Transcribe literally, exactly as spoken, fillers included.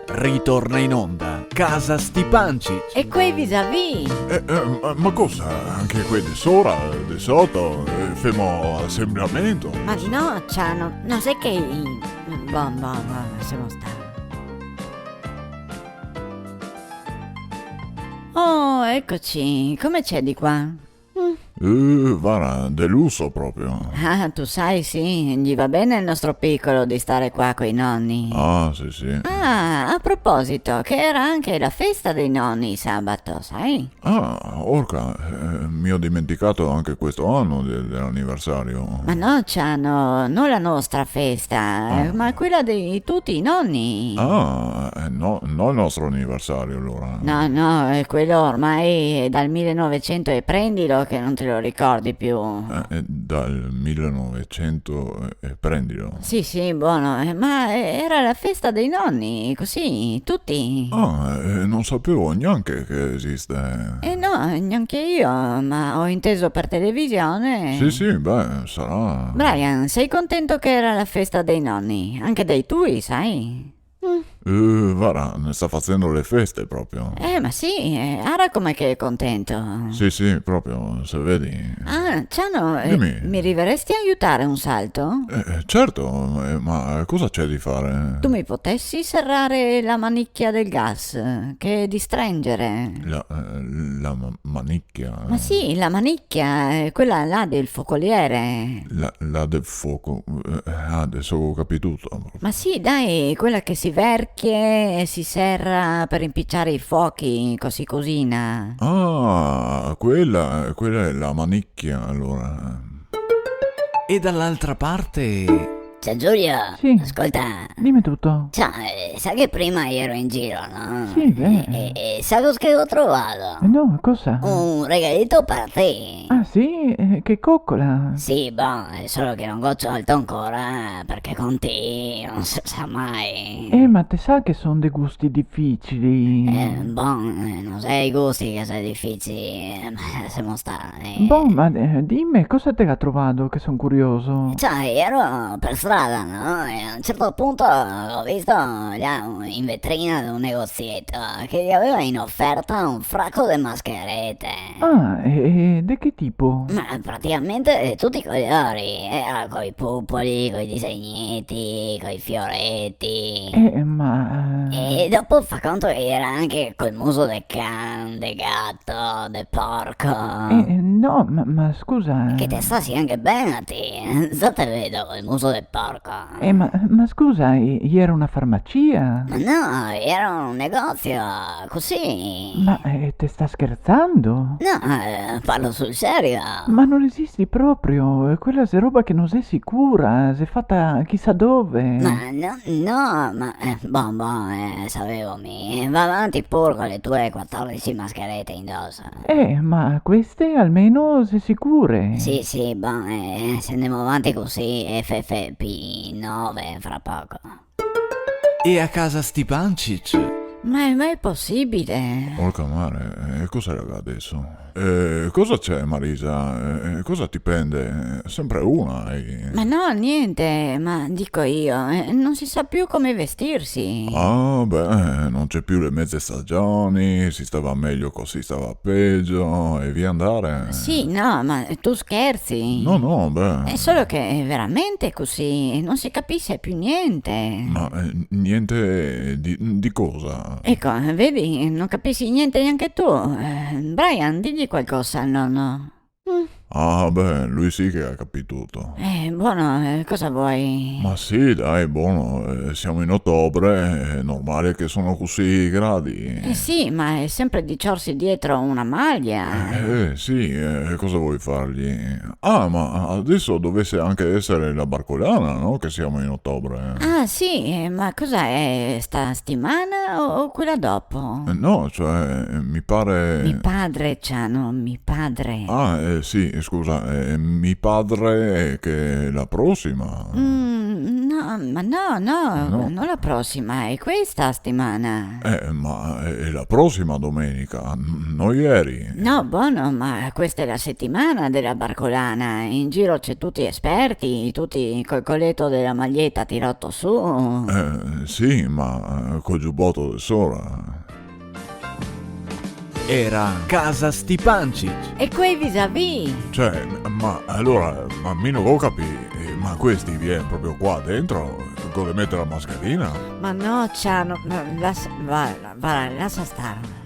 Ritorna in onda Casa Stipancich. E quei visavì? Eh, eh, ma, ma cosa? Anche quei de sora, de soto, eh, femo asembramento? Ma no, Ciano, no xe che i... Bon, bon, bon, lasemo star. Oh, ecoci, come xe de qua? Eh, vara, de luso proprio. Ah, te sa, sì, ghe va ben al nostro picolo de star qua coi noni. Ah, sì, sì. Ah, a proposito, che gera anche la festa dei noni sabato, sa? Ah, orca, eh, me go dimenticà anche questo ano de, de l'aniversario. Ma no, Ciano, no la nostra festa, ah, ma quela de tuti i noni. Ah, eh, no, no el nostro aniversario alora. No, no, xe quelo ormai dal mile novesento e prendilo che no te lo ricordi più. Eh, eh, dal mile novesento e prendilo. Sì, sì, bon, eh, ma, eh, gera la festa dei noni, cusì, tuti. Ah, eh, no savevo gnanca che esiste. Eh no, gnanca mi, ma go inteso par television. Sì, sì, beh, sarà. Brian, te son contento che gera la festa dei noni, anche dei tui, sa? Eh, vara, ne sta fazendo le feste proprio. Eh, ma sì, eh, ara come che xe contento. Sì, sì, proprio, se vedi. Ah, Ciano, eh, me rivaresti a aiutar un salto? Eh, certo, eh, ma cosa xe de far? Te me podaresi serar la manicia del gas, che xe de strengere. La, eh, la ma- manicia? Ma sì, la manicia, eh, quela là del focolier. La, la del foco, eh, ah, deso go capì tuto. Ma sì, dai, quela che se verchia e se sera par inpiciar i fochi, co se cusina. Ah, quela, quela xe la manicia, alora. E dall'altra parte? Ciò, Giulio, sì, ascolta. Dime tuto. Ciò, eh, sa che prima gero in giro, no? Sì, beh. E, e, e sa cosa che go trovà? Eh, no, cosa? Un regalito par te. Ah, sì? Eh, che cocola. Sì, bon, xe solo che no go ciolto ancora, parché con ti no se sa mai. Eh, ma te sa che son de gusti dificili. Eh, bon, eh, no xe i gusti che xe dificili, eh, ma lasemo star. Bon, ma, eh, dime, cosa te ga trovà, che son curioso? Ciò, gero par strada, no? E a un certo punto go visto là in vetrina de un negozieto che gaveva in oferta un fraco de mascherete. Ah, e, e de che tipo? Ma praticamente de tuti i colori, eh, coi pupoli, coi disegneti, coi fioreti. Eh, ma... E dopo fa conto che gera anche col muso de can, de gato, de porco. Eh, no, ma, ma scusa. Che te stasi anche ben a ti, za te vedo col muso de porco. Eh, ma, ma scusa, i-, gera una farmacia? Ma no, gera un negozio, cusì. Ma, eh, te sta scherzando? No, eh, parlo sul serio. Ma no esisti proprio, eh, quela xe roba che no xe sicura, xe fata chisà dove. Ma no, no, ma, eh, bon, bon, eh, savevo mi. Va avanti pur co le tue quatordisi mascherete indoso. Eh, ma queste almeno xe sicure. Sì, sì, bon, eh, se ndemo avanti cusì, F F P nove fra poco. E a casa Stipancich? Ma xe mai posibile? Orca mare, eh, cosa gera deso? Eh, cosa xe, Marisa? Eh, cosa te pende? Sempre una, eh. Ma no, gnente, ma digo mi, eh, no se sa più come vestirse. Ah, beh, no xe più le meze stagioni, se stava mejo co se stava pejo, e via ndar. Sì, no, ma te scherzi? No, no, beh. Xe solo che xe veramente cusì, no se capise più gnente. Ma, eh, gnente de, de cosa? Eco, vedi, no capisi gnente gnanca ti. Eh, Brian, dighe qualcosa al nono. Ah, beh, lu sì che ga capì tuto. Eh, bon, eh, cosa te vol? Ma sì, dai, bon, eh, semo in otobre, xe normale che son cusì i gradi. Eh sì, ma xe sempre de ciorse drio una maglia. Eh, sì, eh, cosa te vol farghe? Ah, ma deso dovese anche eser la barcolana, no? Che semo in otobre. Ah, sì, eh, ma cosa xe, sta setimana o, o quela dopo? Eh, no, cioè, eh, me pare... Me padre, Ciano, me padre. Ah, eh, sì, scusa, eh, me pare che la prosima. Mm, No, ma no, no, no la prosima, xe questa setimana. Eh, ma xe la prosima domenica, n-, no ieri. No, bon, ma questa xe la setimana de la barcolana, in giro xe tuti esperti, tuti col coleto de la maglieta tirà su. Eh, sì, ma, eh, col giuboto de sora. Iera casa Stipancich. E quei visavì? Cioè, ma alora, ma mi no go capì, eh, ma questi vien proprio qua dentro, co le mete la mascherina? Ma no, Ciano, ma lasa, va, va, lasa star.